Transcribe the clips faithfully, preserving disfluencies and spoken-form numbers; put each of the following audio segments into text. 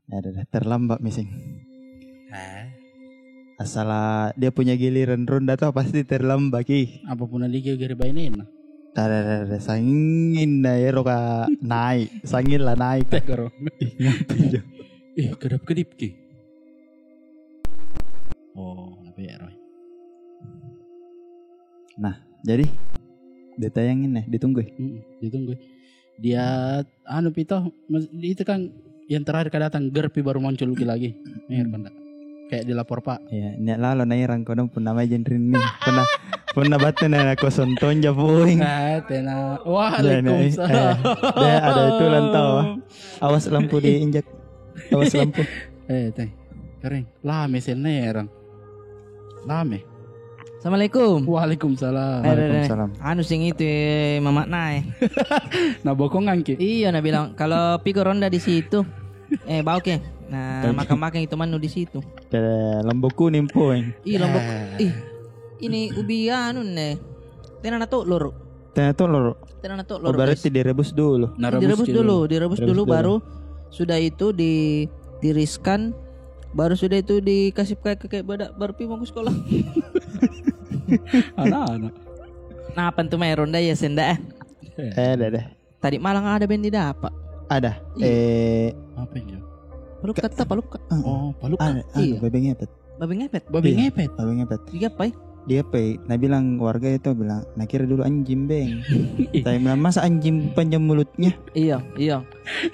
Ada dah, terlambat mi seng. Hah? Asal dia punya giliran ronda toh pasti terlambat ki. Apa puna dikit gari bainena? Tada, tada, tada, sangin na ero ka naik, sangin lah naik. Tegoro. Ih, ngapain jo? Ih, kedap-kedip ki. Oh, apa ya, Roy? Nah, jadi ditayangin nih, ditunggu. Mm-mm, ditunggu. Dia anu pi toh, mas-, itu kan yang terakhir kali datang, ger pi baru muncul lagi. Nih, Irfan, dah. Kayak dilapor, Pak. Iya, nek lalo na irang kodong puna mai jenrin nih. Puna, puna batu na kosong tonja poing. Ah, tena. Waalaikumsalam. Deh, ada itu lantau. Awas lampu diinjak. Awas lampu. Eh, teh. Kering. Lame sene orang. Lame. Assalamualaikum. Waalaikumsalam. Eh, eh, eh. Waalaikumsalam. Anu sing itu, eh, mamak nae. Na bokong angki. Iya, na bilang, "Kalau piko ronda di situ, eh, bau ke. Nah, makan-makan itu manu di situ." Ke Lombok Kuning poeng. Iya, Lombok. Ih, ini ubi anu ne. Tena na tok loro. Tena tok loro. Tena na tok loro, guys. Oh, berarti direbus dulu. Direbus dulu, direbus dulu, baru sudah itu ditiriskan, baru sudah itu dikasih pakai, kayak badak baru pi mau ke sekolah. Anak-anak. Nah, apa tu mai ronda ya senda, eh? Eh, dah, dah. Tadi malam ada band di Dapa. Ada. Iya. Eh, apa ini? Palukat, tak palukat. Oh, palukat. Ada, ada, iya. Babi ngepet. Babi ngepet? Babi ngepet. Iya, babi ngepet. Dia apa, eh? Dia apa, eh? Na bilang warga itu bilang, "Na kira dulu anjing, Beng." Tapi bilang, "Masa anjing panjang mulutnya?" Iya, iya.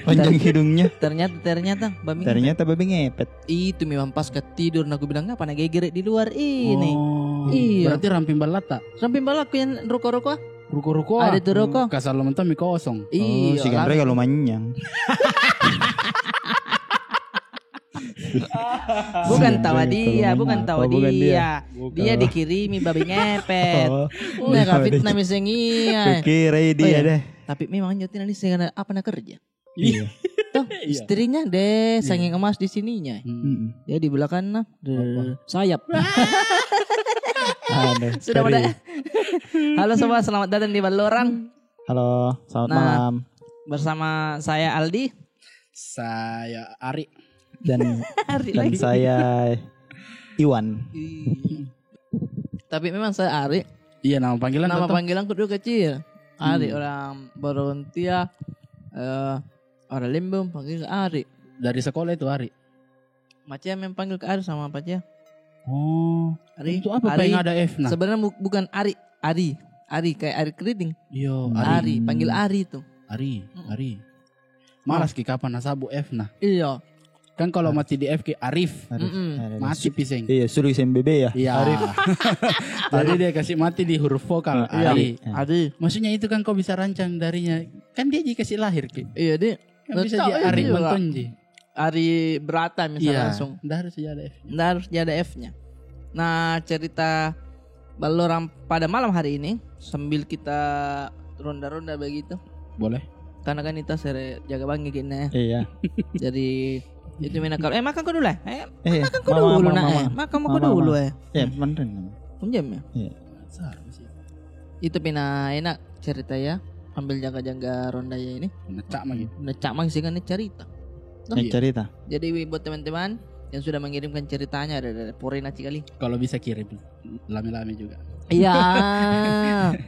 Panjang hidungnya? Ternyata, ternyata babi ngepet. Ternyata babi ngepet. Itu memang pas ka tidur, na ku bilang, "Ngapa na gegeret di luar ini?" Oh. Iya. Berarti ramping balata? Ramping balaku yang rokok-rokok. Ruko-ruko. Ada tu ruko. Kasar lo mentong mi kosong. Iyo, si Gandre kalau manyang. Bukan tawa dia, bukan tawa dia. Dia dikirimi babi ngepet. Nah, ka fitnah mi seng iya. Kukira dia deh. Tapi memang nyotina ni seng apa na kerja. Iya. Toh, istrinya deh, sanging emas di sininya. Dia di belakangnya, deh, sayap. Sudah pada. Halo semua, selamat datang di Ballorang. Halo, selamat malam. Bersama saya Aldi. Saya Ari. Dan, dan saya Iwan. Tapi memang saya Ari. Iya, nama panggilan. Nama panggilanku dulu kecil. Ari, orang Barontia, eh, orang Limbung panggil Ari. Dari sekolah itu Ari. Macia memang panggil ke Ari sama Pacia. Oh. Ari, itu apa Ari. Paling ada F nah? Sebenarnya bukan Ari, Ari. Ari kayak Ari Keriting. Iyo, Ari. Ari, panggil Ari tuh. Ari, Ari. Malas ki kapan nasabu F nah. Iya. Kan kalau mati di F ki Arif. Mati piseng. Iya, suruh S M B B ya. Iya. Arif. Jadi dia kasih mati di huruf vokal. Ari. Ari. Maksudnya itu kan kau bisa rancang darinya. Kan dia ji kasih lahir ki. Iya, dia. Kan bisa ji Ari menton ji. Ari Brata misal langsung. Nda harus ji ada F-nya. Nda harus ji ada F-nya. Nah, cerita Ballorang pada malam hari ini, sambil kita ronda-ronda begitu. Boleh. Karena kan kita sere jaga bangi gini. Iya. Jadi, itu mina kalau, eh, makan ko dulu, eh. Eh, makan ko dulu, nah, eh. Makan ko dulu, eh. Eh, mantan. Punjam ya? Iya. Itu pina enak cerita ya, sambil jaga-jaga ronda ya ini. Necak magi. Necak magi sih kan ini cerita. Toh? Ini cerita. Jadi buat teman-teman yang sudah mengirimkan ceritanya, ada, ada pore nanti kali. Kalau bisa kirim lame-lame juga. Iya,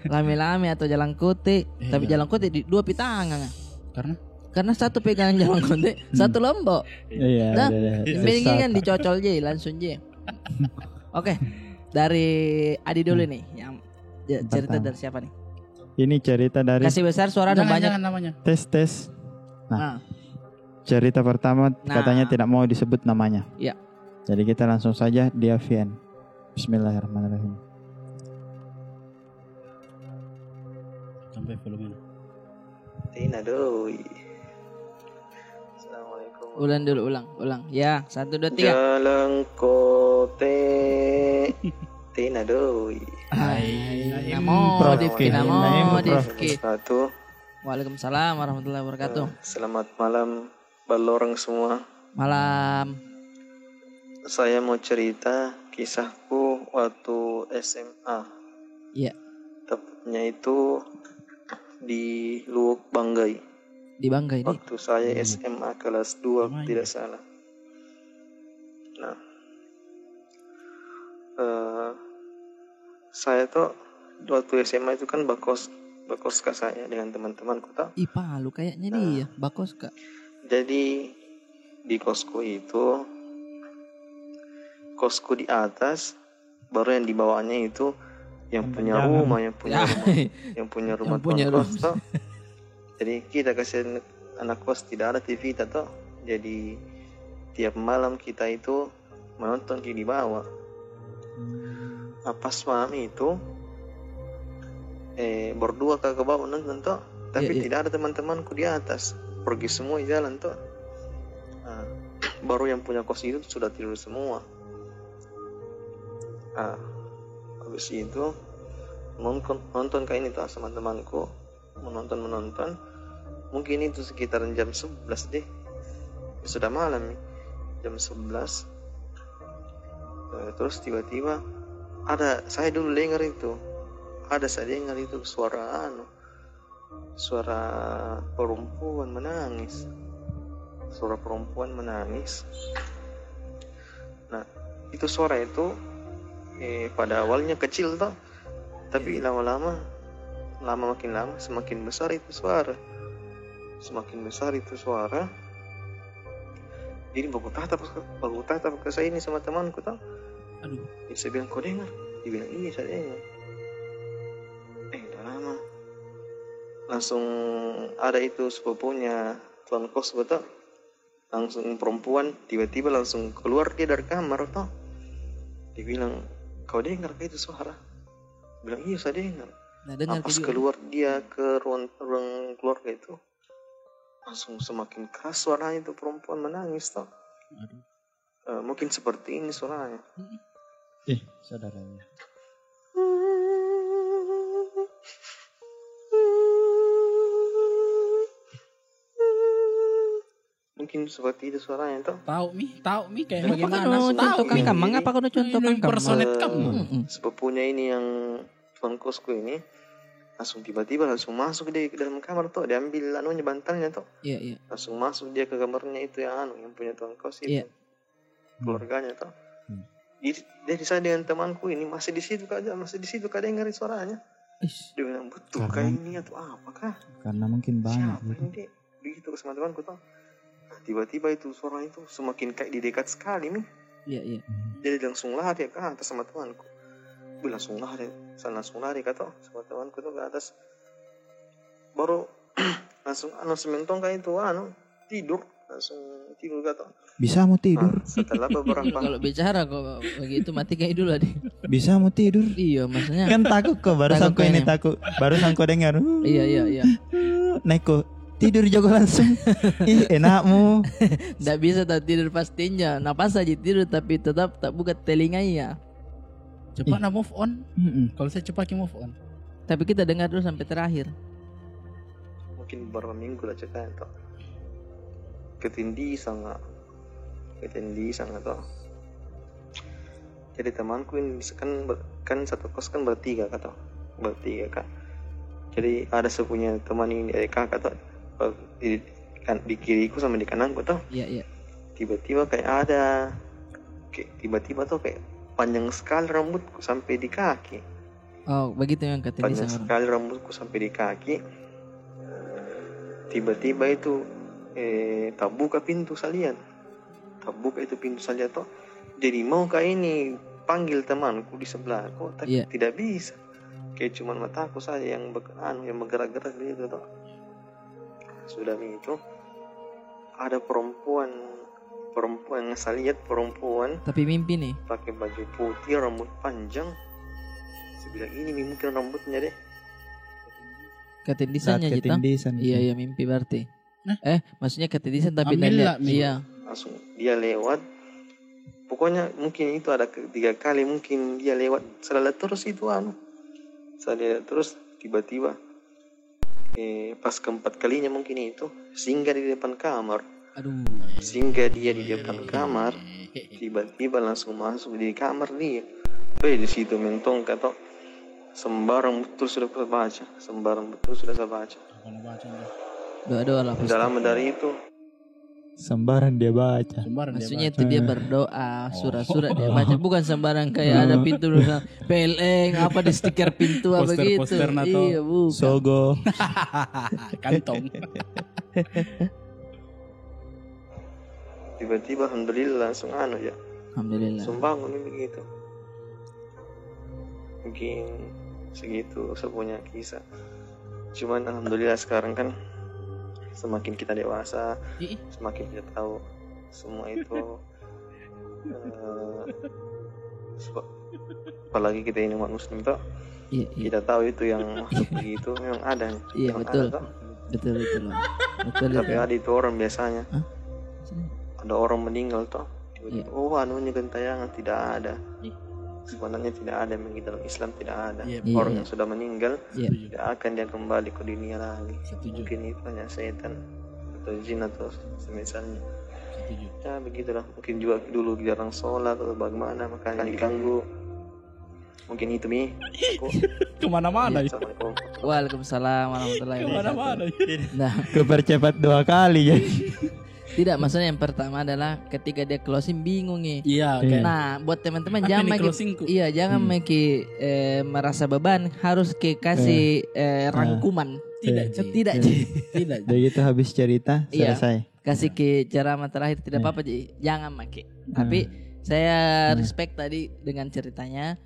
lame-lame atau jalan kote. Tapi jalan kote di dua pi tangan. Karena? Karena satu pegang jalan kote, satu lombok. Iya, iya, iya. Mending kan dicocol je, langsung je. Oke, dari Adi dulu nih, yang Ya, cerita dari siapa nih? Ini cerita dari. Kasih besar suara dan banyak. Jangan namanya. Tes, tes. Nah, cerita pertama katanya tidak mau disebut namanya. Ya. Jadi kita langsung saja dia V N. Bismillahirrahmanirrahim. Sampai volume. Tina doi. Assalamualaikum. Ulang dulu, ulang, ulang. Ya, satu, dua, tiga. Jalan kote. Tina doi. Hai, hai, na modif ki, na modif ki. Waalaikumsalam warahmatullahi wabarakatuh. Eh, selamat malam, Ballorang semua. Malam. Saya mau cerita kisahku waktu S M A. Iya. Tepatnya itu di Luwuk Banggai. Di Banggai, di? Waktu saya S M A kelas dua, tidak salah. Nah, eh, saya tuh waktu S M A itu kan bakos, bakos ka saya dengan teman-temanku tuh. Ih, Palu kayaknya dia, bakos ka. Jadi di kosku itu, kosku di atas, baru yang di bawahnya itu yang punya rumah, yang punya rumah, yang punya rumah tuan kos toh. Jadi kita kasihan anak kos, tidak ada T V ta toh. Jadi tiap malam kita itu menonton ki di bawah. Nah, pas malam itu, eh, berdua ka ke bawah nonton toh, tapi tidak ada teman-temanku di atas, pergi semua jalan toh. Nah, baru yang punya kos itu sudah tidur semua. Ah, habis itu nonton, nonton ka ini toh sama temanku, menonton, menonton. Mungkin itu sekitar jam sebelas deh. Ya, sudah malam nih. Jam sebelas. Eh, terus tiba-tiba ada, saya dulu dengar itu. Ada saya dengar itu suara anu, suara perempuan menangis. Suara perempuan menangis. Nah, itu suara itu, eh, pada awalnya kecil toh, tapi lama-lama, lama, makin lama, semakin besar itu suara. Semakin besar itu suara. Jadi baku tatap, baku tatap ke saya ini sama temanku toh. Aduh. Jadi saya bilang, "Kau dengar?" Dia bilang, "Iya, saya dengar." Eh, tak lama langsung ada itu sepupunya tuan kos toh. Langsung perempuan tiba-tiba langsung keluar dia dari kamar toh. Dia bilang, "Kau dengar kah itu suara?" Bilang, "Iya, saya dengar." Nah, dengar. Pas keluar dia ke ruang, ruang keluarga itu, langsung semakin keras suaranya itu, perempuan menangis toh. Aduh. Eh, mungkin seperti ini suaranya. Eh, saudaranya. Mungkin seperti itu suaranya toh. Tahu mi, tahu mi kayak bagaimana. Contohkan kamu, mengapa kau contohkan kamu? Impersonate kamu. Sepupunya ini yang tuan kosku ini, langsung tiba-tiba langsung masuk dia ke dalam kamar toh, dia ambil anunya, bantalnya toh. Iya, iya. Langsung masuk dia ke kamarnya itu yang anu, yang punya tuan kos itu. Iya. Keluarganya toh. Jadi, jadi saya dengan temanku ini masih di situ ka, masih di situ ka dengar suaranya. Dia bilang, "Betul kah ini atau apa kah?" Karena mungkin banyak. Siapa ini, dek? Begitu ke sama temanku toh. Nah, tiba-tiba itu suara itu semakin kayak di dekat sekali mi. Iya, iya. Jadi langsung lari ke atas sama temanku. Wih, langsung lari, saya langsung lari ka toh sama temanku toh ke atas. Baru langsung, anu, sementong ka itu, anu, tidur, langsung tidur ka toh. Bisa mau tidur? Nah, setelah beberapa... Kalau bicara kok begitu, mati kayak dulu, Adi. Bisa mau tidur? Iya, maksudnya. Kan takut kok, baru sangko ini takut. Baru sangko dengar. Iya, iya, iya. Neko, tidur juga langsung. Ih, enakmu. Ndak bisa tak tidur pastinya. Napas aja tidur, tapi tetap tak buka telinganya. Cepat na move on. Kalau saya cepat ki move on. Tapi kita dengar dulu sampai terakhir. Mungkin beberapa minggu lah ceritanya toh. Ketindih sangat. Ketindih sangat toh. Jadi temanku ini kan ber-, kan satu kos kan bertiga ka toh. Bertiga ka. Jadi ada sepunya teman ini dari kakak toh. Di, kan, di kiriku sama di kananku toh. Iya, iya. Tiba-tiba kayak ada, kayak tiba-tiba tuh kayak panjang sekali rambutku sampai di kaki. Oh, begitu yang kata dia. Panjang sekali rambutku sampai di kaki. Tiba-tiba itu, eh, tabuka pintu salian. Tabuka itu pintu salian toh. Jadi mau ka ini panggil temanku di sebelahku, tapi tidak bisa. Kayak cuman mataku saja yang ber-, anu, yang bergerak-gerak gitu toh. Sudah mi itu, ada perempuan, perempuan yang saya lihat, perempuan. Tapi mimpi nih. Pakai baju putih, rambut panjang. Saya bilang, "Ini mi mungkin rambutnya deh." Ketindisannya gitu. Ketindisan. Iya, iya, mimpi berarti. Eh, maksudnya ketindisan tapi ndak lihat. Iya. Langsung dia lewat. Pokoknya mungkin itu ada ke-, tiga kali mungkin dia lewat. Saya lihat terus itu, anu. Saya lihat terus, tiba-tiba, eh, pas keempat kalinya mungkin itu, singgah di depan kamar. Aduh. Singgah dia di depan kamar, tiba-tiba langsung masuk di kamar dia. Weh, di situ mentong ka toh. Sembarang betul sudah saya baca, sembarang betul sudah saya baca. Doa-doa lah. Tidak lama dari itu, sembarang dia baca. Sembarang dia baca. Maksudnya itu dia berdoa, surat-surat dia baca. Bukan sembarang kayak ada pintu tulisan P L N, apa di stiker pintu, apa gitu. Poster-poster na to. Iya, bukan. Sogo. Kantong. Tiba-tiba, alhamdulillah, langsung anu ya. Alhamdulillah. Langsung bangun ini begitu. Mungkin segitu saya punya kisah. Cuman alhamdulillah sekarang kan semakin kita dewasa, semakin kita tahu semua itu, eh, seba-, apalagi kita ini umat muslim toh. Iya, iya. Kita tahu itu yang makhluk begitu memang ada. Iya, memang betul. Ada toh. Betul, betul, Bang. Betul. Tapi itu ada itu orang biasanya. Hah? Ada orang meninggal toh. Tiba-tiba, oh, anunya gentayangan, tidak ada. Sebenarnya tidak ada, memang dalam Islam tidak ada. Iya, orang yang sudah meninggal, tidak akan dia kembali ke dunia lagi. Setuju. Mungkin itu hanya setan atau jin atau semisalnya. Setuju. Ya, begitulah. Mungkin juga dulu jarang sholat atau bagaimana, makanya diganggu. Mungkin itu mi. Kemana-mana. Iya, assalamualaikum. Waalaikumsalam warahmatullahi wabarakatuh. Kemana-mana. Nah, kepercepat dua kali jadi. Tidak, maksudnya yang pertama adalah ketika dia closing bingung nih. Iya, oke. Nah, buat teman-teman, jangan makin, iya, jangan makin, eh, merasa beban, harus ke kasih, eh, rangkuman. Tidak, Ji. Tidak, Ji. Tidak, Ji. Begitu habis cerita, selesai. Kasih ke ceramah terakhir, tidak apa-apa, Ji. Jangan make. Tapi saya respect tadi dengan ceritanya.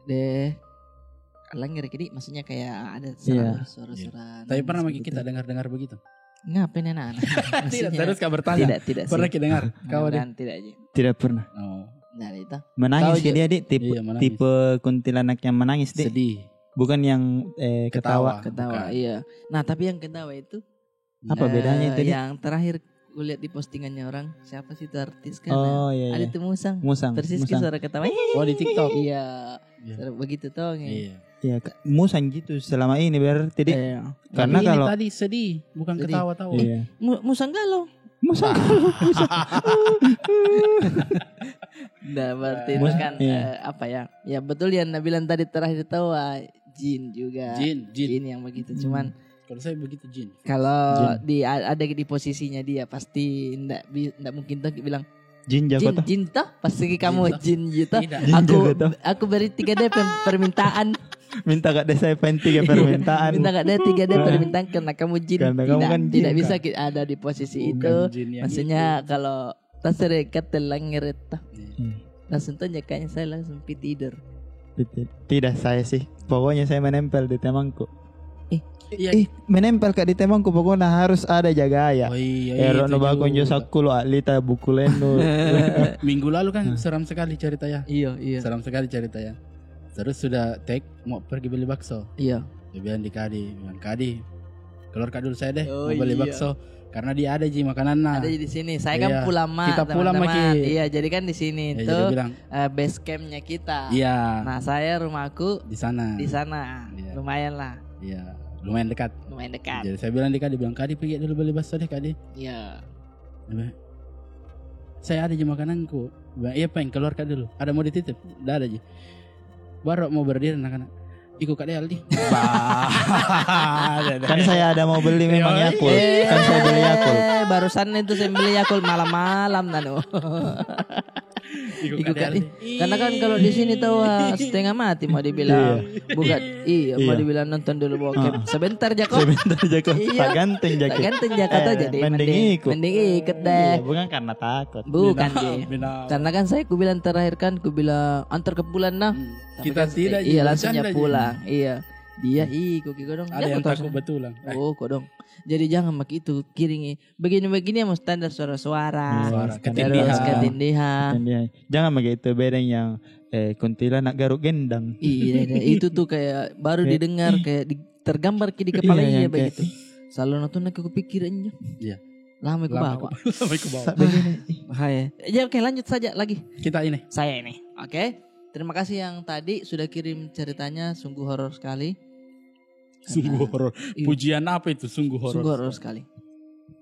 Deh, kalang ngeri kedi, maksudnya kayak ada suara-suara. Tapi pernah make kita dengar-dengar begitu? Ngapain anak-anak? Tidak, serius kah bertanya? Tidak, tidak. Pernah kita dengar? Kau ada? Tidak, Ji. Tidak pernah. Oh. Nah, itu. Menangis ke dia, Dik? Tipe, tipe kuntilanak yang menangis, Dik? Sedih. Bukan yang, eh, ketawa. Ketawa, iya. Nah, tapi yang ketawa itu, apa bedanya itu, Dik? Yang terakhir kulihat di postingannya orang, siapa sih itu artis kan? Oh, iya, ada tuh Musang. Musang. Persis ke suara ketawa. Oh, di TikTok. Iya. Suara begitu toh. Iya. Iya, Kak. Musang gitu selama ini berarti, Dik. Iya. Karena kalau tadi sedih, bukan ketawa-tawa. Iya. Musang galau. Musang galau. Nah, berarti itu kan, eh, apa ya? Ya, betul yang nabilang tadi terakhir tahu, ah, jin juga. Jin, jin. Jin yang begitu. Cuman kalau saya begitu, jin. Kalau di, a-, ada di posisinya dia, pasti ndak bi-, ndak mungkin toh bilang, "Jin jago toh?" Jin toh? Pasti kamu jin gitu. Aku, aku beri tiga D permintaan. Minta kak deh saya pen tiga permintaan. Minta kak deh tiga D permintaan karena kamu jin. Karena kamu kan jin. Tidak bisa ki ada di posisi itu. Maksudnya kalau tasere kata langir itu. Langsung tanya kayaknya saya langsung pi tidur. Tidak, saya sih. Pokoknya saya menempel di temanku. Eh, menempel kak di temanku, pokoknya harus ada jaga ya. Oh, iya, iya, itu juga. Erok no bakon jo sakku lo, alita buku lenu. Minggu lalu kan seram sekali cerita ya. Iya, iya. Seram sekali cerita ya. Terus sudah take, mau pergi beli bakso. Iya. Dia bilang di Kadi, bilang, "Kadi, keluar kak dulu saya deh, mau beli bakso." Karena dia ada ji makanan nah. Ada ji di sini. Saya kan pulang ma, kita pulang ma ki. Iya, jadi kan di sini tuh, eh, base campnya kita. Iya. Nah, saya rumahku di sana. Di sana. Iya. Lumayan lah. Iya, lumayan dekat. Lumayan dekat. Jadi saya bilang di Kadi, bilang, "Kadi, pergi dulu beli bakso deh, Kadi." Iya. Dia bilang, "Saya ada ji makananku." Bilang, "Iya, peng, keluar kak dulu. Ada mau dititip?" "Ndak ada ji." Baru mau berdiri anak-anak. "Ikut kak deh, Aldi." Kan saya ada mau beli memang Yakult. Kan saya beli Yakult. Eh, barusan itu saya beli Yakult malam-malam, nanu. Ikut kak deh. Karena kan kalau di sini tahu, ah, setengah mati mau dibilang. Bukan, iya, mau dibilang nonton dulu bokep. Sebentar jako. Sebentar jako. Iya. Tak ganteng jako. Tak ganteng jako, jadi mending ikut. Mending ikut deh. Iya, bukan karena takut. Bukan ji. Karena kan saya, ku bilang terakhir kan, ku bilang, "Antar ke pulang nah." Kita tidak, iya, langsung pulang. Iya. Dia, ih, kok kodong. Ada yang takut betulan. Oh, kodong. Jadi jangan make itu, kiringi. Begini-begini yang standar suara-suara. Terus ketindihan. Jangan make itu bedeng yang, eh, kuntilanak garuk gendang. Iya, iya, itu tuh kayak baru didengar, kayak di-, tergambar ki di kepala, iya, begitu. Selalu nonton, aku pikir aja. Iya. Lama ku bawa. Lama ku bawa. Bahaya. Ya, oke, lanjut saja lagi. Kita ini. Saya ini. Oke. Terima kasih yang tadi sudah kirim ceritanya, sungguh horor sekali. Sungguh horor. Iya. Pujian apa itu? Sungguh horor. Sungguh horor sekali.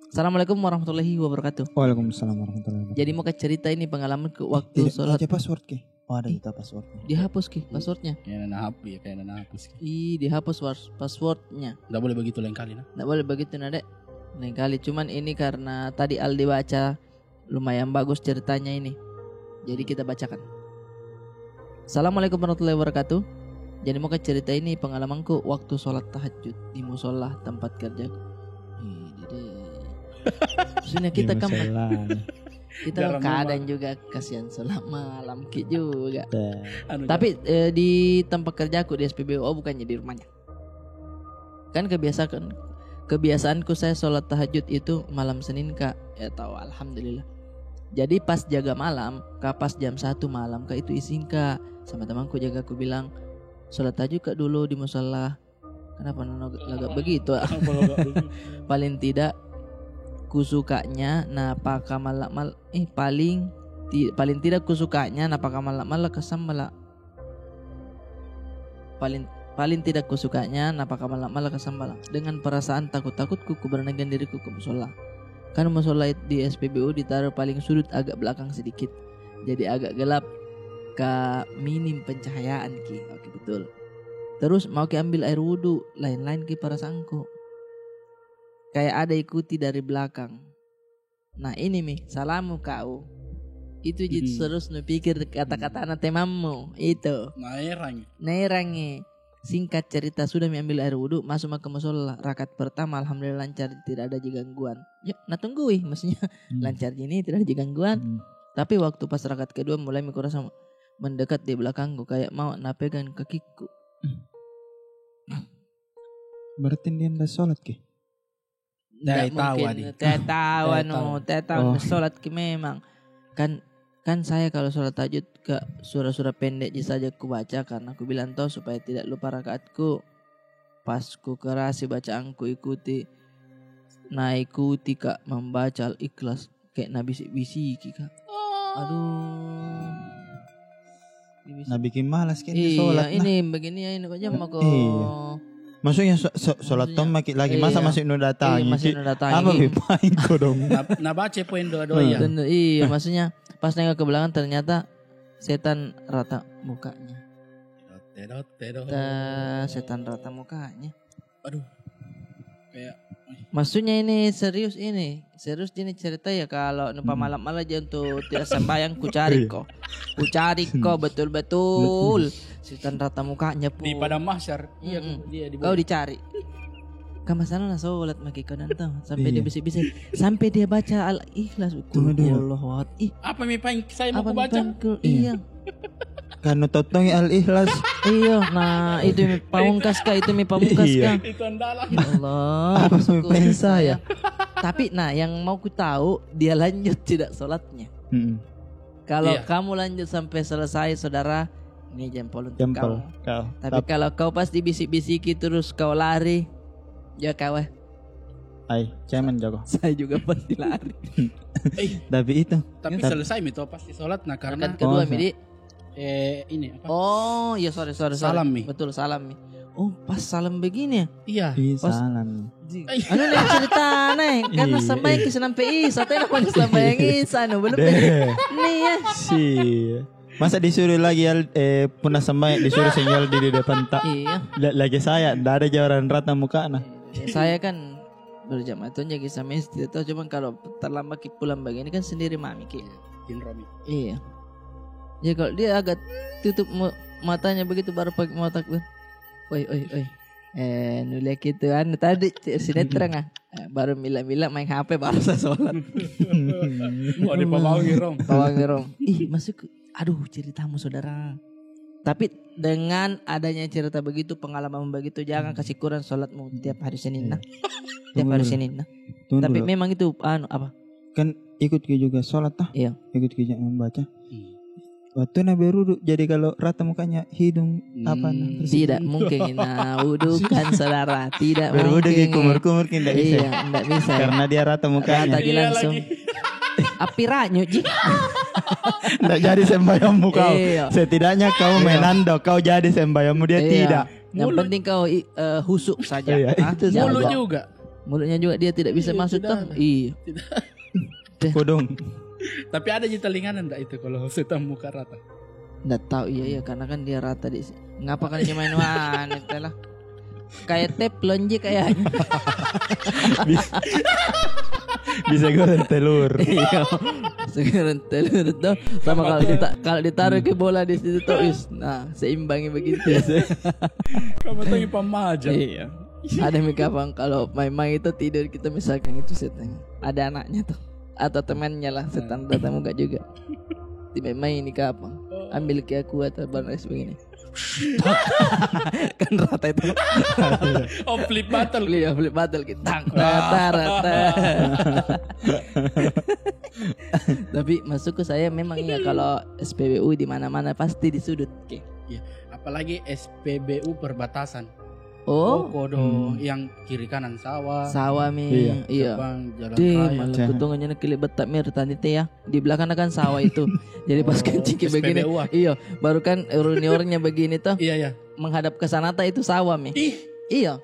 Assalamualaikum warahmatullahi wabarakatuh. Waalaikumsalam warahmatullahi wabarakatuh. Jadi mau ke cerita ini pengalaman ke waktu sholat. Ada password ke? Oh, ada kita passwordnya. Dihapus ki passwordnya. Kayak nana hapus ya, kayak nana hapus ki. Ih, dihapus was- passwordnya. Nggak boleh begitu lain kali, nah. Nggak boleh begitu, nah, Dek. Lain kali. Cuman ini karena tadi Aldi baca, lumayan bagus ceritanya ini. Jadi kita bacakan. Assalamualaikum warahmatullahi wabarakatuh. Jadi mau ke cerita ini pengalamanku waktu sholat tahajud di musola tempat kerjaku. Ih, dede. Maksudnya kita kan kita kadang juga kasihan sholat malam ki juga. Anu, tapi eh, di tempat kerjaku di S P B U, oh, bukannya di rumahnya. Kan kebiasaan kebiasaanku saya sholat tahajud itu malam Senin, Kak. Ya tahu, alhamdulillah. Jadi pas jaga malam, Kak, pas jam satu malam, Kak, itu izin, Kak, sama temanku jaga, aku bilang, "Sholat tahajud, Kak, dulu di musola." Kenapa nono lagak begitu, ah? Paling tidak kusukanya napa kamal mal eh paling ti- paling tidak kusukanya napa kamal mal kesambala. Paling paling tidak kusukanya napa kamal mal kesambala. Dengan perasaan takut-takutku, kuberanikan diriku ke musola. Kan musola di S P B U ditaruh paling sudut agak belakang sedikit. Jadi agak gelap, ka minim pencahayaan ki. Oke, betul. Terus mau ki ambil air wudhu, lain-lain ki perasaanku. Kayak ada ikuti dari belakang. Nah, ini mi, salahmu kau. Itu ji terus nu pikir kata-kata na temanmu. Itu. Naerangi. Naerangi. Singkat cerita, sudah mi ambil air wudhu, masuk ma ke musola. Rakaat pertama, alhamdulillah lancar, tidak ada ji gangguan. Ya, na tunggui, maksudnya lancar ji ini, tidak ada ji gangguan. Tapi waktu pas rakaat kedua, mulai mi kurasa mendekat di belakangku, kayak mau na pegang kakiku. Berarti dia nda sholat ki? Nda mungkin. Teh tahu anu, teh tahu sholat ki memang. Kan kan saya kalau sholat tahajud ke surah-surah pendek ji saja ku baca, karena ku bilang toh supaya tidak lupa rakaatku. Pas ku kerasi bacaanku, ikuti, na ikuti ka membaca Al-Ikhlas. Kayak na bisik-bisiki ka. Aduh. Na bikin malas ki sholat. Ini begini ya, ini kok jam aku. Maksudnya sholat tong maki lagi, masa masih nu datangi? Apa mi paing kodong? Na baca poin dua-dua ya. Iya, maksudnya pas nengok ke belakang ternyata setan rata mukanya. Setan rata mukanya. Aduh. Kayak, maksudnya ini serius ini. Serius ini cerita ya, kalau nupa malam-malam aja untuk tidak sembahyang, ku cari ko. Ku cari ko betul-betul. Setan rata mukanya pun. Di padang mahsyar. Iya, dia di bawah. Kau dicari. Kan masalah na sholat maki kau nonton sampai dia bisik-bisik, sampai dia baca Al-Ikhlas. Qul huwallahu ahad. Ih, apa mi paling saya mau baca? Iya. Kan nu totong Al-Ikhlas. Iya, nah itu mi pamungkas ka, itu mi pamungkas ka. Itu andalan. Ya Allah. Apa mi pensa ya? Tapi nah, yang mau ku tahu, dia lanjut tidak sholatnya. Kalau kamu lanjut sampai selesai, saudara, ini jempol untuk kamu. Tapi kalau kau pas dibisik-bisiki terus kau lari, ya kau eh. Ai, cemen jago. Saya juga pasti lari. Tapi itu. Tapi selesai mi toh pasti sholat, nah, karena kedua mi di eh ini apa? Oh, ya, sorry, sorry, sorry. Salam mi. Betul, salam mi. Oh, pas salam begini ya? Iya. Ih, salam. Anu nih cerita nih, kan sampai ki sampai Isa, tapi namanya sampai Isa nu belum. Nih ya. Si. Masa disuruh lagi eh pernah sampai disuruh sinyal di depan tak? Iya. Lagi saya, ndak ada jawaran rata muka nah. Saya kan berjamaah tuh jadi sama istri tuh, cuman kalau terlambat ki pulang begini kan sendiri mami ki. Iya. Jadi kalau dia agak tutup matanya begitu baru pakai mau takbir. Oi, oi, oi. Eh, nulik itu anu tadi sinetron ah. Baru mila-mila main H P baru saya sholat. Oh, di pawang irong. Pawang irong. Ih, masuk. Aduh, ceritamu saudara. Tapi dengan adanya cerita begitu, pengalaman begitu, jangan kasih kurang sholatmu tiap hari Senin nah. Tiap hari Senin nah. Tapi memang itu anu apa? Kan ikut ke juga sholat tah? Iya. Ikut ke juga membaca. Waktu na berwudu, jadi kalau rata mukanya hidung apa nah? Tidak mungkin na wudu kan saudara. Tidak mungkin. Berwudu ke kumur-kumur ki ndak bisa. Iya, ndak bisa. Karena dia rata mukanya. Rata dia langsung. Api ranyut ji. Ndak jadi sembahyangmu kau. Iya. Setidaknya kau menando, kau jadi sembahyangmu, dia tidak. Yang penting kau husuk saja. Mulut juga. Mulutnya juga dia tidak bisa masuk toh. Iya. Kodong. Tapi ada ji telinganan ndak itu kalau setan muka rata? Nggak tahu, iya, iya, karena kan dia rata di si-, ngapa kan dia main wah, aneh teh lah. Kayak teflon ji kayaknya. Bisa, bisa goreng telur. Iya. Sekarang telur tuh sama kalau dita kalau ditaruh ke bola di situ tuh, is, nah, seimbangnya begitu. Kamu tuh ipam aja. Iya. Ada mi kapang kalau main-main itu tidur kita misalkan itu setan. Ada anaknya tuh atau temannya lah, setan datang muka juga. Di main-main ini kapang. Ambil ke aku atau barang begini. Kan rata itu. Oh, flip battle. Iya, flip battle kita. Tang, rata, rata. Tapi masukku saya memang iya kalau S P B U di mana-mana pasti di sudut. Oke. Iya, apalagi S P B U perbatasan. Oh, Kodo yang kiri kanan sawah. Sawah mi. Iya. Depan jalan Deh, raya. malah kutungannya kili betak mir tadi teh ya. Di belakang kan sawah itu. Jadi pas kencing kayak begini. S P B U ah. Iya, baru kan urinoirnya begini tuh. Iya, iya. Menghadap ke sana tuh itu sawah mi. Ih, Iya.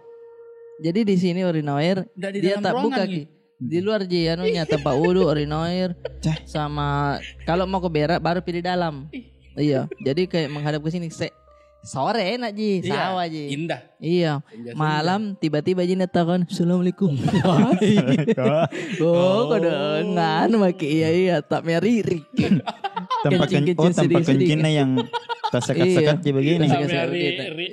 Jadi di sini urinoir Nggak di dia dalam tak ruangan buka nih. Ki. Di luar ji anunya tempat wudhu, urinoir, sama kalau mau ke berak baru pilih dalam. Iya, jadi kayak menghadap ke sini. Se sore enak ji, Iya, sawah ji. Indah. Iya, Senja-senja. Malam tiba-tiba ji netakon, "Assalamualaikum." Oh, kau dengar maki, iya, iya, tak meririk. Tempat Kencing, ken- oh, kencing tempat sedikit-sedikit. Kencingnya yang tak sekat-sekat Iya. ji begini. Tak Sampai sekat hari sedikit. ri.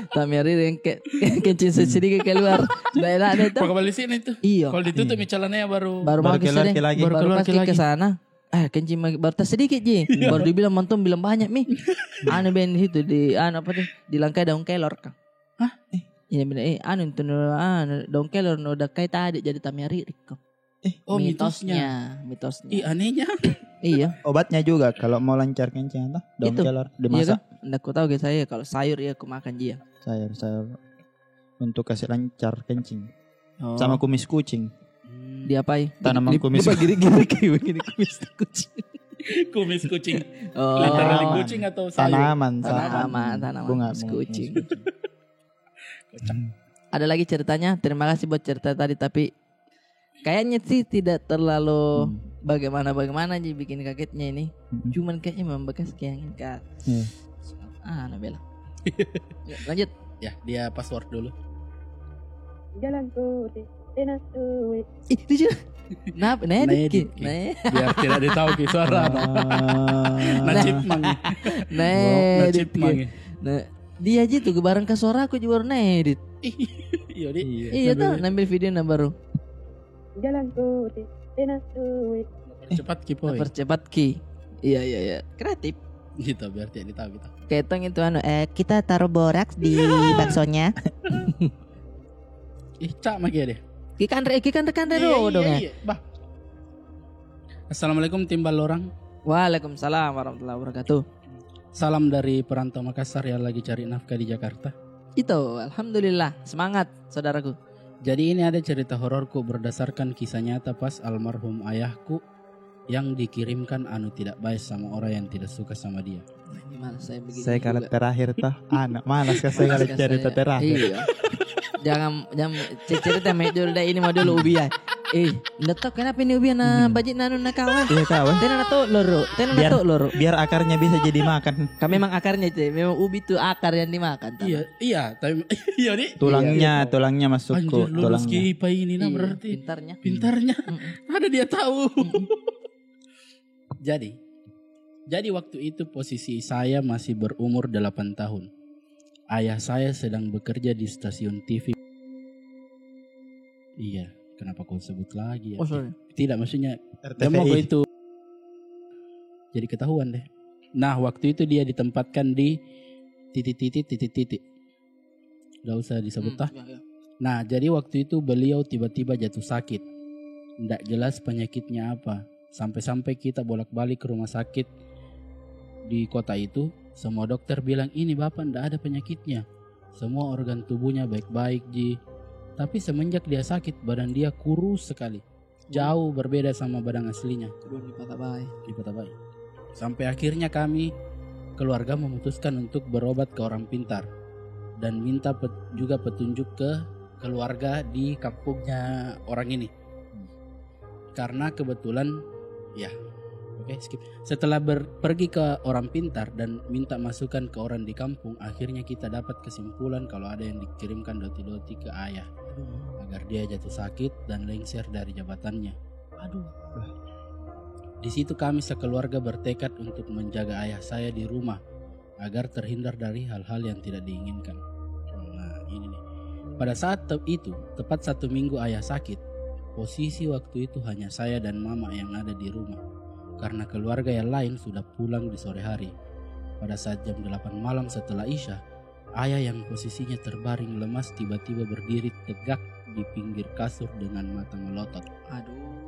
Tak meririk, kayak kencing sedikit keluar. Nggak enak deh tuh. Pakai balik sini tuh. Iya. Kalau ditutup mi celananya baru. Baru Baru mau ke keluar sini. ke lagi. Baru Baru keluar pasti ke ke lagi. Sana. Ah, kencing lagi. Baru tak sedikit ji. Baru dibilang mantom bilang banyak mi. Anu ben situ di anu apa tuh? Di langkai daun kelor kah? Hah? Iya bilang, eh, anu itu no, anu daun kelor no dakai tadi jadi tak meririk kah? Oh, Mitosnya, mitosnya. Ih, anehnya. Iya. Obatnya juga kalau mau lancar kencing atau daun Itu. Kelor Iya dimasak. Kan? Nggak ku tahu ke saya kalau sayur ya aku makan ji ya. Sayur-sayur untuk kasih lancar kencing. Oh. Sama kumis kucing. Diapai? Tanaman Di- kumis. Dibagi-bagi kayak begini kumis kucing. Kumis kucing. Oh. Literally kucing atau sayur? Tanaman, Tanaman, tanaman. Bunga, Kumis bunga kucing. kumis kucing. Ada lagi ceritanya? Terima kasih buat cerita tadi, tapi kayaknya sih tidak terlalu bagaimana-bagaimana ji bikin kagetnya ini. Cuman kayaknya membekas kayak ini, Kak. Iya. Ah, Nabela. Ya, lanjut. Ya, dia password dulu. Jalan tuti, tena tuwi. Ih, lucu. Kenapa? Nah, edit ki. Biar tidak ditahu ki suara. Ah. Nah, chipmunk. Nah, Nah, edit chipmunk. Ki. Nah, dia aja tuh barang ke suara aku juga baru nah edit. Iya, di. Iya tuh, nambil video nah baru. Jalan tuti, tena tuwi. Percepat ki, Poy. Percepat ki. Iya, iya, iya. Kreatif. Gitu, biar tidak ditahu kita. Kayak tong itu anu, eh, kita taruh boraks di baksonya. Ih, cak maki deh. Ki kanre, ki kanre, kanre Iya, dong iya, ya. Iya. Bah. Assalamualaikum, Timbal Lorang. Waalaikumsalam warahmatullahi wabarakatuh. Salam dari perantau Makassar yang lagi cari nafkah di Jakarta. Itu, alhamdulillah, semangat saudaraku. Jadi ini ada cerita hororku berdasarkan kisah nyata pas almarhum ayahku yang dikirimkan anu tidak baik sama orang yang tidak suka sama dia. Ini malas saya begini Saya kalau juga. Terakhir toh, anak malas kah saya kalau Malas cerita saya. terakhir. Iya. Jangan, jangan ce- cerita mi dulu dah, ini mau dulu ubi ya. Eh, ndak tahu kenapa ini ubi na bajik nanu na kawan. Iya, kawan. Tena na tahu loro, tena na Biar tahu loro. Biar akarnya bisa jadi makan. Kan memang akarnya itu, memang ubi itu akar yang dimakan. Tahu? Iya, iya, tapi iya, di. Tulangnya, tulangnya masuk Anjir, ke lulus tulangnya. ki ipa ini nah Iya, berarti. Pintarnya. Pintarnya. Ada dia tahu. Jadi, jadi waktu itu posisi saya masih berumur delapan tahun. Ayah saya sedang bekerja di stasiun T V. Iya, kenapa kau sebut lagi ya? Oh, sorry. Tidak, maksudnya R T V I. dia mau itu. Jadi ketahuan deh. Nah, waktu itu dia ditempatkan di titik-titik, titik-titik. Gak usah disebut tah. Ya, ya. Nah, jadi waktu itu beliau tiba-tiba jatuh sakit. Ndak jelas penyakitnya apa. Sampai-sampai kita bolak-balik ke rumah sakit di kota itu, semua dokter bilang ini bapak ndak ada penyakitnya. Semua organ tubuhnya baik-baik ji. Tapi semenjak dia sakit, badan dia kurus sekali. Jauh berbeda sama badan aslinya. Kedua ni patah baik. Di Kota Baik. Sampai akhirnya kami keluarga memutuskan untuk berobat ke orang pintar dan minta pet- juga petunjuk ke keluarga di kampungnya orang ini. Karena kebetulan, ya, Oke, skip. Setelah ber-, pergi ke orang pintar dan minta masukan ke orang di kampung, akhirnya kita dapat kesimpulan kalau ada yang dikirimkan doti-doti ke ayah agar dia jatuh sakit dan lengser dari jabatannya. Aduh. Di situ kami sekeluarga bertekad untuk menjaga ayah saya di rumah agar terhindar dari hal-hal yang tidak diinginkan. Nah, ini nih. Pada saat te-, itu, tepat satu minggu ayah sakit, posisi waktu itu hanya saya dan mama yang ada di rumah, karena keluarga yang lain sudah pulang di sore hari. Pada saat jam delapan malam setelah Isya, ayah yang posisinya terbaring lemas tiba-tiba berdiri tegak di pinggir kasur dengan mata melotot. Aduh.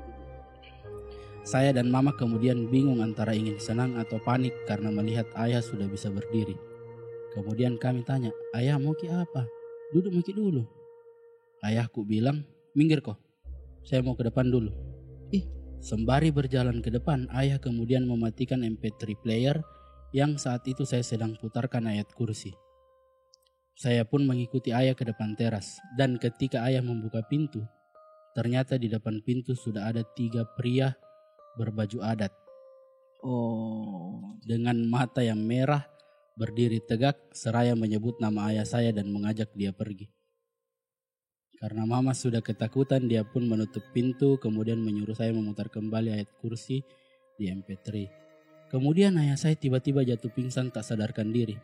Saya dan mama kemudian bingung antara ingin senang atau panik karena melihat ayah sudah bisa berdiri. Kemudian kami tanya, "Ayah, mau ki apa? Duduk maki dulu." Ayahku bilang, "Minggir ko. Saya mau ke depan dulu." Ih, sembari berjalan ke depan, ayah kemudian mematikan M P three player yang saat itu saya sedang putarkan ayat kursi. Saya pun mengikuti ayah ke depan teras, dan ketika ayah membuka pintu, ternyata di depan pintu sudah ada tiga pria berbaju adat. Oh. Dengan mata yang merah, berdiri tegak, seraya menyebut nama ayah saya dan mengajak dia pergi. Karena mama sudah ketakutan, dia pun menutup pintu, kemudian menyuruh saya memutar kembali ayat kursi di M P three. Kemudian ayah saya tiba-tiba jatuh pingsan tak sadarkan diri.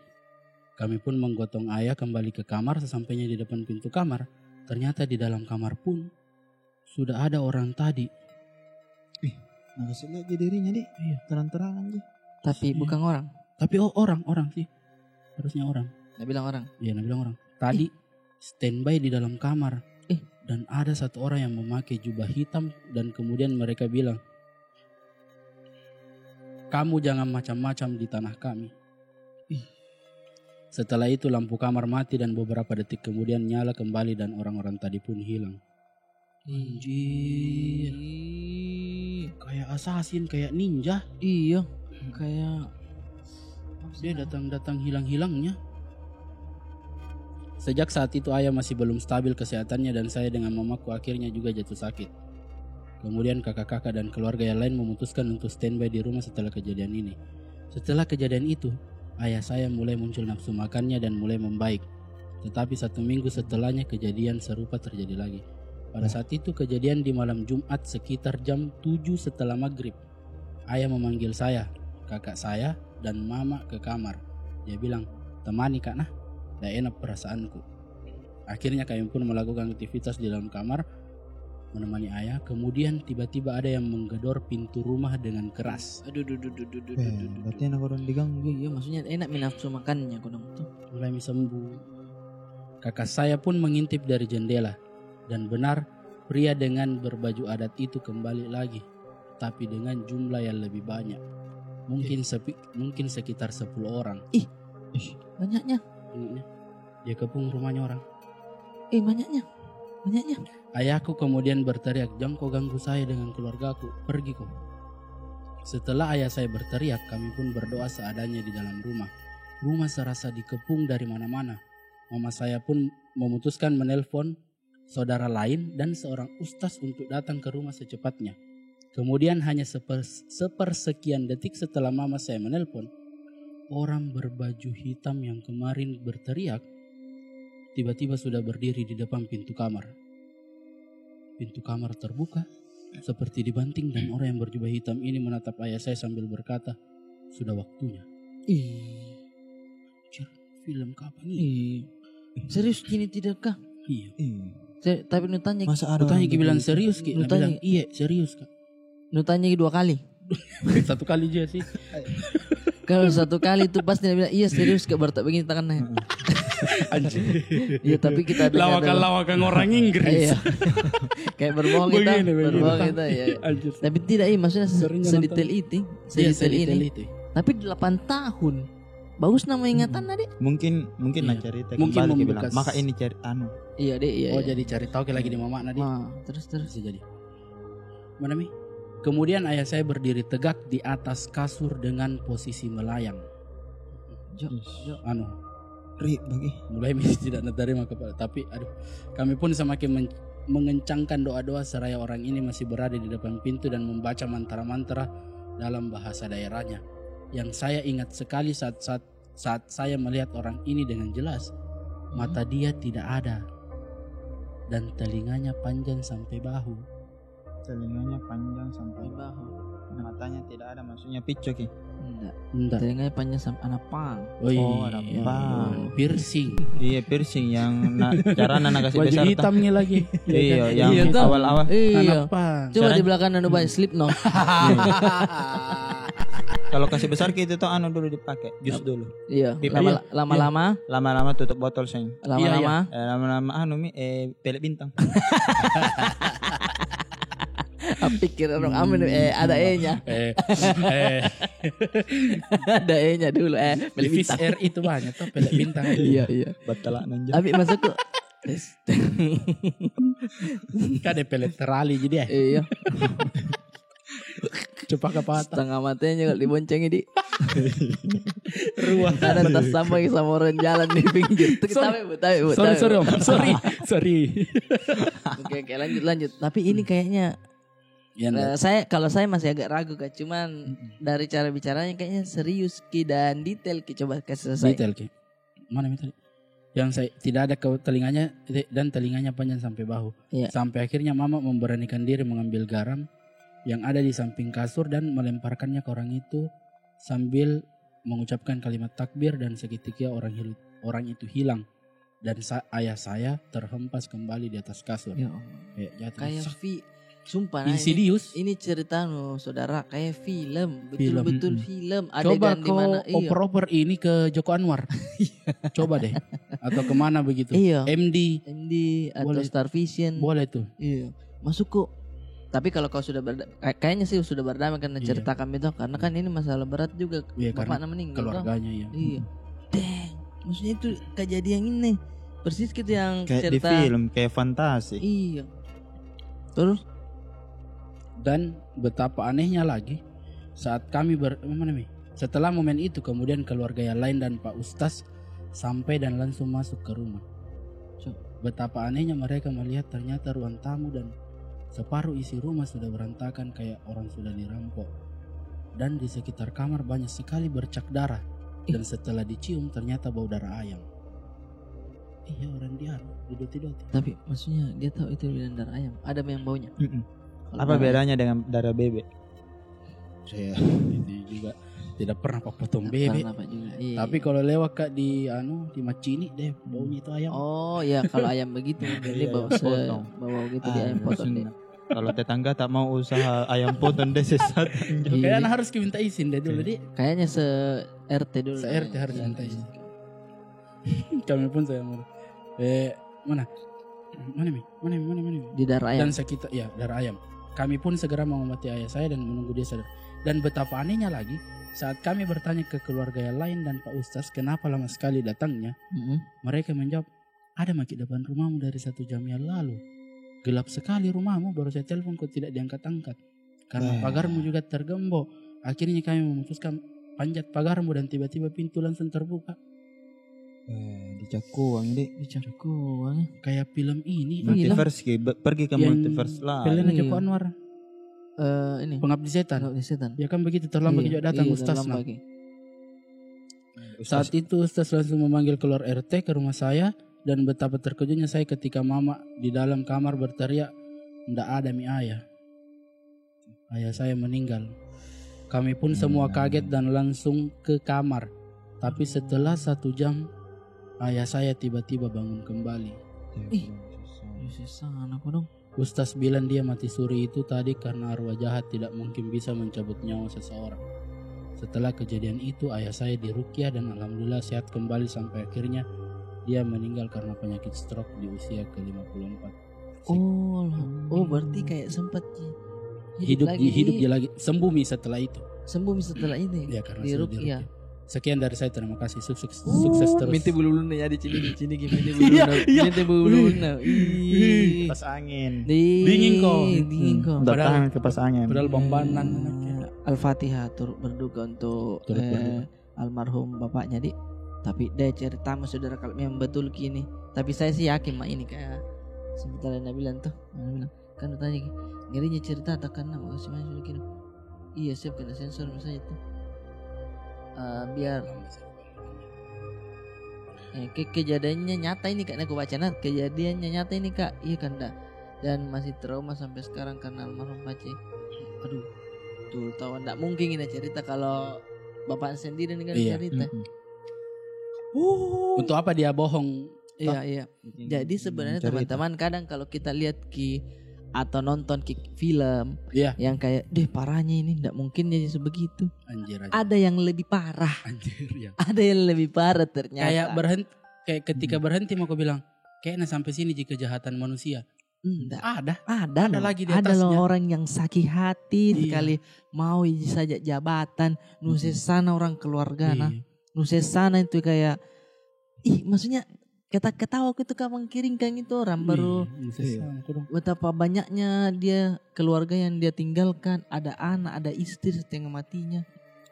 Kami pun menggotong ayah kembali ke kamar. Sesampainya di depan pintu kamar, ternyata di dalam kamar pun sudah ada orang tadi. Ih, makasih lagi dirinya, Dik. Iya. Terang-terangan ji. Tapi bukan orang. Tapi, oh, orang, orang sih. Harusnya orang. Nah, bilang orang. Iya, nah, bilang orang. Tadi standby di dalam kamar. Ih. Dan ada satu orang yang memakai jubah hitam dan kemudian mereka bilang, "Kamu jangan macam-macam di tanah kami." Ih. Setelah itu lampu kamar mati dan beberapa detik kemudian nyala kembali dan orang-orang tadi pun hilang. Anjir. Kayak assassin, kayak ninja. Iya, kayak dia datang-datang hilang-hilangnya. Sejak saat itu ayah masih belum stabil kesehatannya dan saya dengan mamaku akhirnya juga jatuh sakit. Kemudian kakak-kakak dan keluarga yang lain memutuskan untuk standby di rumah setelah kejadian ini. Setelah kejadian itu, ayah saya mulai muncul nafsu makannya dan mulai membaik. Tetapi satu minggu setelahnya kejadian serupa terjadi lagi. Pada saat itu kejadian di malam Jumat sekitar jam tujuh setelah maghrib. Ayah memanggil saya, kakak saya, dan mama ke kamar. Dia bilang, "Temani ka, nah, dah enak perasaanku." Akhirnya kami pun melakukan aktivitas di dalam kamar, menemani ayah. Kemudian tiba-tiba ada yang menggedor pintu rumah dengan keras. Aduh, duh, duh, duh, duh, duh, duh, duh, duh, berarti duh. Anak orang diganggu. Iya, maksudnya enak mi nafsu makannya kodong tuh. Mulai mi sembuh. Kakak saya pun mengintip dari jendela, dan benar, pria dengan berbaju adat itu kembali lagi, tapi dengan jumlah yang lebih banyak. Mungkin sepi-, mungkin sekitar sepuluh orang. Ih, banyaknya. Banyaknya. Dia kepung rumahnya orang. Eh, banyaknya. Banyaknya. Ayahku kemudian berteriak, "Jangan kau ganggu saya dengan keluargaku. Pergi kau." Setelah ayah saya berteriak, kami pun berdoa seadanya di dalam rumah. Rumah serasa dikepung dari mana-mana. Mama saya pun memutuskan menelpon saudara lain dan seorang ustaz untuk datang ke rumah secepatnya. Kemudian hanya seper-, sepersekian detik setelah mama saya menelpon, orang berbaju hitam yang kemarin berteriak tiba-tiba sudah berdiri di depan pintu kamar. Pintu kamar terbuka seperti dibanting dan orang yang berjubah hitam ini menatap ayah saya sambil berkata, "Sudah waktunya." Ih. Anjir, film kapan ini? Ih. Serius kini tidak kah? Iya. Ih. Se-, tapi nu tanya, masa ada orang begitu? Ku tanya ki bilang, "Serius ki?" Na bilang, "Iya, serius, Kak." Nu tanya ki dua kali. Satu kali aja sih. Kalau satu kali itu pasti dia bilang, "Iya, serius, Kak," baru tak begini tangannya. Anjir. Iya, tapi kita ada lawakan-lawakan orang Inggris. Iya. Kayak berbohong kita, begini, begini. Berbohong kita, ya. Anjir. Tapi tidak, iya, maksudnya se-, sedetail itu, iya, sedetail ini. Tapi delapan tahun. Bagus nama ingatan, Dek. Mungkin, mungkin na cerita kembali, membekas. Maka ini cari anu. Iya, Dek, iya. Oh, iya. Jadi cari tahu ke lagi di mama na, Dek. Ah, terus, terus. Bisa jadi. Mana mi? Kemudian ayah saya berdiri tegak di atas kasur dengan posisi melayang. Jo, jo. Anu. Rip lagi. Mulai mi tidak na terima kepala, tapi aduh, kami pun semakin men-, mengencangkan doa-doa seraya orang ini masih berada di depan pintu dan membaca mantra-mantra dalam bahasa daerahnya. Yang saya ingat sekali saat, saat, saat saya melihat orang ini dengan jelas, mata dia tidak ada dan telinganya panjang sampai bahu. Telinganya panjang sampai bahu. Matanya tidak ada, maksudnya picok ki? Enggak. Enggak. Telinganya panjang sampai anak pang. Oh, iya. Oh, anak pang. Piercing. Iya, piercing yang na-, carana na kasih baju besar, hitam ni lagi. Iya, yang awal-awal. Iya. Anak pang. Coba di belakang anu baik, slip no. Kalau kasih besar ki itu tuh anu dulu dipakai, jus dulu. Iya. Lama-lama. Lama-lama tutup botol seng. Lama-lama. Eh, lama-lama anu mi, eh, pelet bintang. Pikir orang amin, eh, ada E-nya. Eh, eh. Ada E-nya dulu, eh, pelet bintang. Di Fish Air itu banyak tuh pelet bintang. Iya, iya. Batala nanja. Abi masuk kok. Kan ada pelet terali jadi, eh. Iya. Cepat ke patah. Setengah matanya kalau dibonceng ini. Ruang. Ada tas sama sama orang jalan di pinggir. Sorry. Sorry, sorry, Om. Sorry, sorry. Oke, oke, lanjut, lanjut. Tapi ini kayaknya, eh, saya, kalau saya masih agak ragu, Kak. Cuman dari cara bicaranya kayaknya serius ki dan detail ki. Coba kasih selesai. Detail ki. Mana mi tadi? Yang saya, tidak ada ke telinganya, dan telinganya panjang sampai bahu. Iya. Sampai akhirnya mama memberanikan diri mengambil garam yang ada di samping kasur dan melemparkannya ke orang itu sambil mengucapkan kalimat takbir, dan seketika orang hil-, orang itu hilang dan sa-, ayah saya terhempas kembali di atas kasur. Ya Allah. Ya, jatuh. Kayak fi-, sumpah, nah, ini, ini cerita nu saudara, kayak film, betul-betul film. Coba adegan di mana, iya. Oper-oper ini ke Joko Anwar. Coba deh. Atau kemana begitu? Iya. M D. M D atau Star Vision. Boleh tuh. Iya. Masuk kok. Tapi kalau kau sudah berda-, kay-, kayaknya sih sudah berdamai karena cerita kami tuh. Karena kan ini masalah berat juga. Iya, karena bapaknya meninggal tuh. Keluarganya, iya. Iya. Deng. Maksudnya itu kejadian ini persis gitu yang kayak di cerita film, kayak fantasi. Iya. Terus? Dan betapa anehnya lagi, saat kami ber-, mana mi? Setelah momen itu, kemudian keluarga yang lain dan Pak Ustaz sampai dan langsung masuk ke rumah. Betapa anehnya mereka melihat ternyata ruang tamu dan separuh isi rumah sudah berantakan kayak orang sudah dirampok. Dan di sekitar kamar banyak sekali bercak darah. Dan setelah dicium, ternyata bau darah ayam. Iya, orang dia didoti-doti. Tapi maksudnya dia tahu itu bilang darah ayam. Ada yang baunya. Mm-mm. Apa bedanya dengan darah bebek? Saya itu juga tidak pernah pak potong bebek. Pernah pak juga, iya. Tapi kalau lewat kak di anu, di Macini deh, baunya itu ayam. Oh iya, kalau ayam begitu mungkin dia bau se-, bau gitu di ayam potong deh. Kalau tetangga tak mau usaha ayam potong deh, sesat. Kayaknya harus kita minta izin deh dulu, di. Kayaknya se-R T dulu. Se-R T harus minta izin. Kami pun saya mau. Eh, mana? Mana mi? Mana mi? Mana mi? Mana mi? Di darah ayam. Dan sekitar, ya, darah ayam. Kami pun segera mengobati ayah saya dan menunggu dia sadar. Dan betapa anehnya lagi, saat kami bertanya ke keluarga yang lain dan Pak Ustaz kenapa lama sekali datangnya, mereka menjawab, "Ada maki depan rumahmu dari satu jam yang lalu. Gelap sekali rumahmu, baru saya telepon kau tidak diangkat-angkat. Karena pagarmu juga tergembok. Akhirnya kami memutuskan panjat pagarmu dan tiba-tiba pintu langsung terbuka." Eh, dicakuang, Dek. Dicakuang. Kayak film ini. Multiverse ki, pergi ke multiverse lah. Film Joko Anwar. Eh, ini. Pengabdi Setan. Pengabdi Setan. Ya kan begitu, terlambat juga datang ustaz. Saat itu ustaz langsung memanggil keluar R T ke rumah saya, dan betapa terkejutnya saya ketika mama di dalam kamar berteriak, "Ndak ada mi ayah." Ayah saya meninggal. Kami pun semua kaget dan langsung ke kamar. Tapi setelah satu jam, ayah saya tiba-tiba bangun kembali. Ih, susah anakku dong. Ustaz bilang dia mati suri itu tadi karena arwah jahat tidak mungkin bisa mencabut nyawa seseorang. Setelah kejadian itu, ayah saya diruqyah dan alhamdulillah sehat kembali sampai akhirnya dia meninggal karena penyakit stroke di usia ke lima puluh empat. Oh, alham-, oh, berarti kayak sempat hidup lagi. Hidup dia lagi. Sembuh mi setelah itu. Sembuh mi setelah ini. Ya, karena sudah diruqyah. Sekian dari saya, terima kasih. Sukses, sukses terus. Minta bulu-bulu na jadi sini, sini gini, minta bulu-bulu na. Minta bulu-bulu na. Ih. Kipas angin. Dingin kok. Dingin kok. Ndak tahan kipas angin. Padahal bambanan anaknya. Al-Fatihah, turut berduka untuk, eh, almarhum bapaknya, Dik. Tapi dia cerita sama saudara kalau memang betul kini. Tapi saya sih yakin mak ini kayak seperti yang dia bilang tuh. Dia bilang, kan dia tanya, "Ngerinya cerita tak kena mak kasih main sudah kini." Iya, siap kena sensor misalnya itu. Eh, biar eh, ke kejadiannya nyata ini, Kak. Nah, aku baca, nah, kejadiannya nyata ini, Kak. Iya kan, dah. Dan masih trauma sampai sekarang karena almarhum Pace. Aduh, tuh tahu ndak mungkin ini cerita kalau bapak sendiri nih kan cerita. Untuk apa dia bohong? Iya, iya. Jadi sebenarnya teman-teman, kadang kalau kita lihat ki atau nonton ki film yang kayak, "Deh, parahnya ini, ndak mungkin jadi sebegitu." Anjir, anjir. Ada yang lebih parah. Anjir, ya. Ada yang lebih parah ternyata. Kayak berhenti, kayak ketika berhenti mau aku bilang, "Kayaknya sampai sini ji kejahatan manusia." Ndak. Ada. Ada, ada loh. Ada lagi di atasnya. Ada loh orang yang sakit hati sekali mau iji saja jabatan, nusesana orang keluarga, nah. Nusesana itu kayak, ih, maksudnya, kata-ketawa aku itu kapan kiring kan itu orang baru betapa banyaknya dia keluarga yang dia tinggalkan, ada anak, ada istri setengah matinya.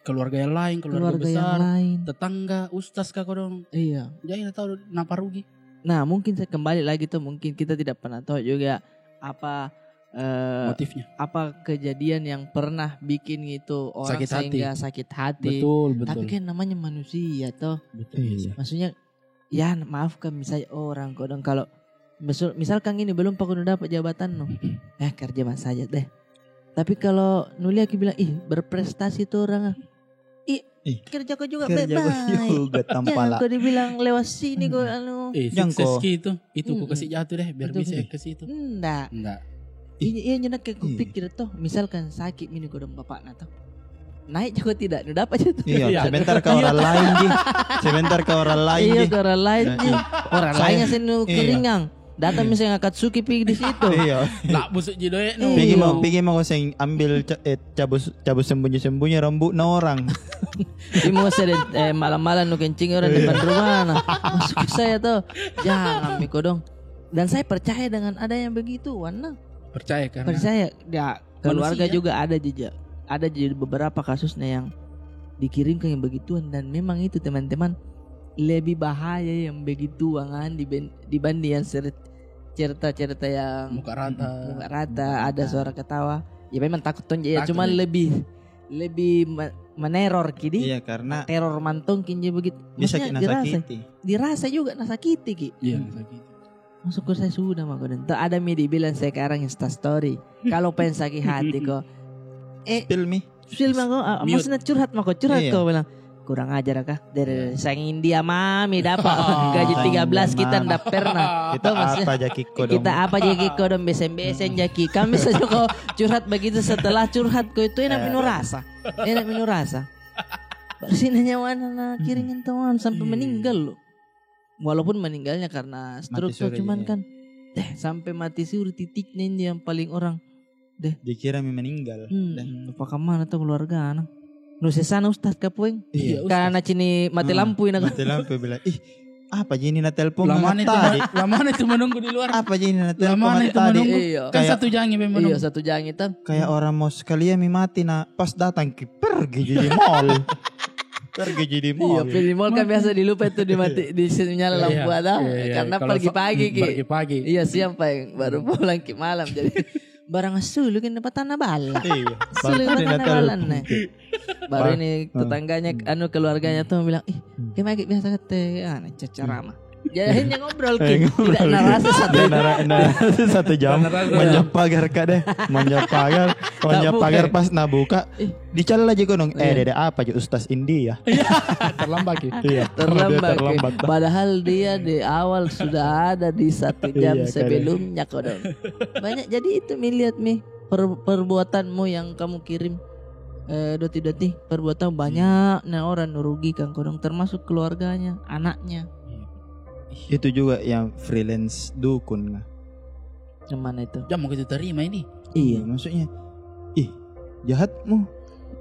Keluarga yang lain, keluarga besar, tetangga, ustaz kah kodong. Iya. Jadi tahu napa rugi. Nah, mungkin saya kembali lagi tuh, mungkin kita tidak pernah tahu juga apa eh, motifnya, apa kejadian yang pernah bikin itu orang sehingga sakit hati. Betul, betul. Tapi kan namanya manusia toh. Betul. Iya. Maksudnya, ya, maafkan misalnya orang kodong kalau misalkan ini belum pako dapat jabatan no, eh, kerja mas saja deh. Tapi kalau nulia ki bilang, ih, berprestasi tuh orang ah. Ih, kerja kau juga baik-baik. Jangan kau dibilang lewat sini kau anu. Eh, sukses ki itu. Itu ku kasih jatuh deh, biar bisa ke situ. Ndak. Ndak. Iya, iya, nyenak kayak kupikir toh. Misalkan sakit mini kodong bapak na toh. Naik juga tidak, nu dapat aja tuh. Iya, sebentar ke orang lain ji. Sebentar ke orang lain ji. Iya, ke orang lain ji. Orang lain yang senu keringang. Datang misalnya Akatsuki pergi di situ. Iya. Nak busuk ji doek nu. Pergi mau, pergi mau seng ambil cabut, cabut sembunyi-sembunyi rambut na orang. Ini mau saya eh, malam-malam nu kencing orang depan rumah nah. Masuk ke saya tuh. Jangan mi kodong. Dan saya percaya dengan ada yang begitu, Wan. Percaya karena percaya. Ya, keluarga juga ada juga. Ada juga beberapa kasusnya yang dikirimkan yang begituan dan memang itu teman-teman lebih bahaya yang begituan dibanding yang cerita-cerita yang muka rata, muka rata ada suara ketawa. Ya memang takut tonje ya, cuman lebih lebih meneror kidi. Iya, karena teror mantong kinje begitu. Bisa dirasa juga nasakiti ki. Iya, nasakiti. Masuk ke saya sudah mako dan tak ada mi dibilang sekarang Insta story. Kalau pengen sakit hati ko, eh, spill mi. Spill mako, maksudnya curhat mako, curhat ko bilang. Kurang ajar kah? Dari sang India mami dapat gaji tiga belas kita ndak pernah. Kita apa jaki kodong? Kita apa jaki kodong, besen-besen jaki. Kami saja kau curhat begitu, setelah curhat kau itu enak minum rasa. Enak minum rasa. Baru sini nyawa anak kiringin teman sampai meninggal loh. Walaupun meninggalnya karena stroke tuh, cuman kan deh, sampai mati suri titiknya ini yang paling orang deh. Dikira mi meninggal. Apa kamana tuh keluarga anak? Nu sesana ustaz kapueng. Karena cini mati lampu ini. Mati lampu bilang, ih, apa ji ini na telepon tadi? Lama itu menunggu di luar. Apa ji ini na telepon tadi? Kan satu jangi memang. Iya, satu jangi tan. Kayak orang mau sekalian mi mati nah, pas datang ki pergi jadi mall. Pergi jadi mall. Iya, pergi mall kan biasa dilupa itu di mati, di sinyal lampu ada. Karena pergi pagi ki. Pergi pagi. Iya, siang paling baru pulang ki malam jadi. Barang asulu kan dapat tanah bala. Iya. Asulu dapat tanah bala nih. Baru ini tetangganya, anu, keluarganya tuh bilang, ih, kayak biasa kata, ah, ceramah. Jadi akhirnya ngobrol ki. Tidak narasa satu jam. Manjak pagar kak deh. Manjak pagar. Manjak pagar pas nabuka. Dicari lagi kodong. Eh, dede apa ji Ustaz India? Terlambat ki. Iya. Terlambat ki. Padahal dia di awal sudah ada di satu jam sebelumnya kodong. Banyak jadi itu mi lihat mi perbuatanmu yang kamu kirim. Eh, doti-doti perbuatan banyak nah orang nu rugikan kodong, termasuk keluarganya, anaknya. Itu juga yang freelance dukun kah? Yang mana itu? Jangan mau kita terima ini. Iya, maksudnya, ih, jahatmu.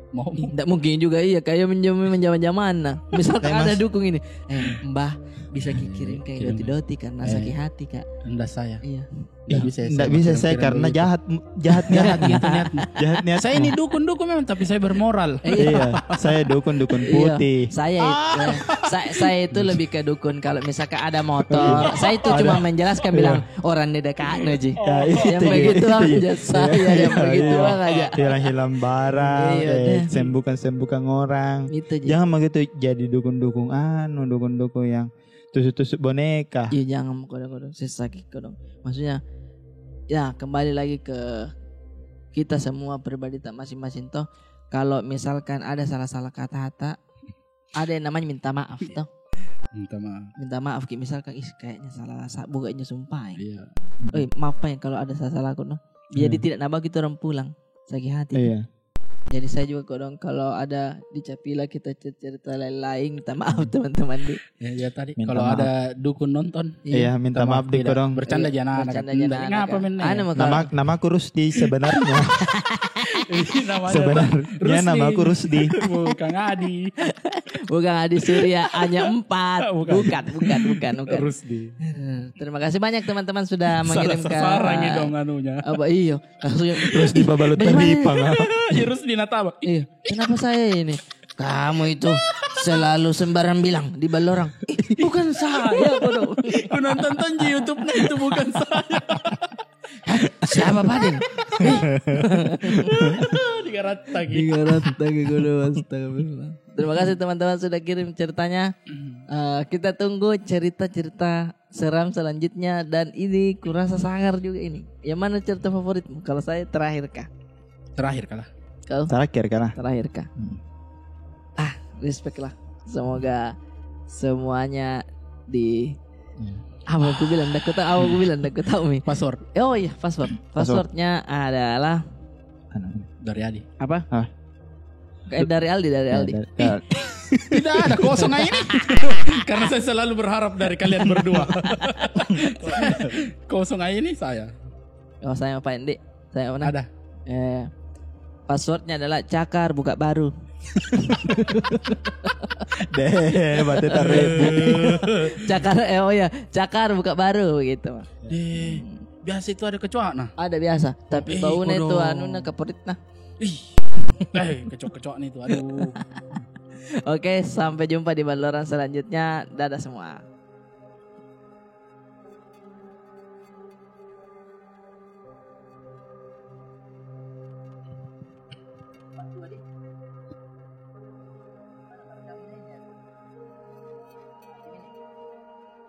Mau. Ndak mungkin juga, iya, kayak menjam-, menjama-jamana. Misalkan ada dukun ini, "Eh, Mbah, bisa kikirin kayak doti-doti karena sakit hati, Kak." Ndak saya. Iya. Ndak bisa saya karena jahat, jahat niat. Jahat niat. Saya ini dukun-dukun memang, tapi saya bermoral. Iya, saya dukun-dukun putih. Saya itu, eh, sa-, saya itu lebih ke dukun. Kalau misalkan ada motor, saya itu cuma menjelaskan, bilang, "Orang di dekat no ji." Yang begitu aja saya, yang begitu aja. Hilang-hilang barang, eh, sembuhkan-sembuhkan orang. Itu ji. Jangan begitu jadi dukun-dukun, anu, dukun-dukun yang tusuk-tusuk boneka. Iya, jangan kodong-kodong, sesakit kodong. Maksudnya, ya, kembali lagi ke kita semua pribadi ta masing-masing toh. Kalau misalkan ada salah-salah kata-kata, ada yang namanya minta maaf toh. Minta maaf. Minta maaf ki, misalkan, "Ih, kayaknya salah sa-, bukannya sumpah, eh." Iya. "Oi, maaf, Pak, kalau ada salah-salahku no." Jadi tidak nambah kita orang pulang sakit hati. Iya. Jadi saya juga kodong kalau ada di Capila kita cer-, cerita lain-lain, minta maaf teman-teman di. Ya, ya tadi kalau ada dukun nonton. Iya, minta maaf di kodong. Bercanda jana, bercanda jana. Ngapa men? Anu, nama, nama aku Rusdi sebenarnya. Sebenarnya nama aku Rusdi. Bukan Adi. Bukan Adi Surya, hanya empat. Bukan, bukan, bukan, bukan. Rusdi. Terima kasih banyak teman-teman sudah mengirimkan. Salah sasaran dong anunya. Apa, iyo. Terus dibabalut tadi pang. Terus dinataba. Iya, kenapa saya ini? Kamu itu selalu sembarang bilang di Ballorang. Ih, bukan saya, bodoh. Ku nonton-tonton di YouTube-na itu, bukan saya. Siapa, Padin? Digarattaki. Digarattaki, bodoh, astagfirullah. Terima kasih teman-teman sudah kirim ceritanya. Eh, kita tunggu cerita-cerita seram selanjutnya, dan ini kurasa sangar juga ini. Yang mana cerita favoritmu? Kalau saya terakhir kah? Terakhir kah lah. Kau? Terakhir kah lah. Terakhir kah? Ah, respect lah. Semoga semuanya di, apa aku bilang, dah aku tahu, apa aku bilang, dah aku tahu mi. Password. Oh iya, password. Passwordnya adalah dari Adi. Apa? Hah? Eh, dari Aldi, dari Aldi. Tidak ada kosong ini. Karena saya selalu berharap dari kalian berdua. Kosong ini saya. Oh, saya apa, Endi? Saya mana? Ada. Eh, passwordnya adalah cakar buka baru. Deh, berarti tarik. Cakar, eh, oh ya, cakar buka baru gitu. Deh, biasa itu ada kecoa nah. Ada biasa, tapi baunya itu anu nah, kaporit nah. Ih. Eh, kecoa-kecoa nih tuh, aduh. Oke, sampai jumpa di Ballorang selanjutnya. Dadah semua.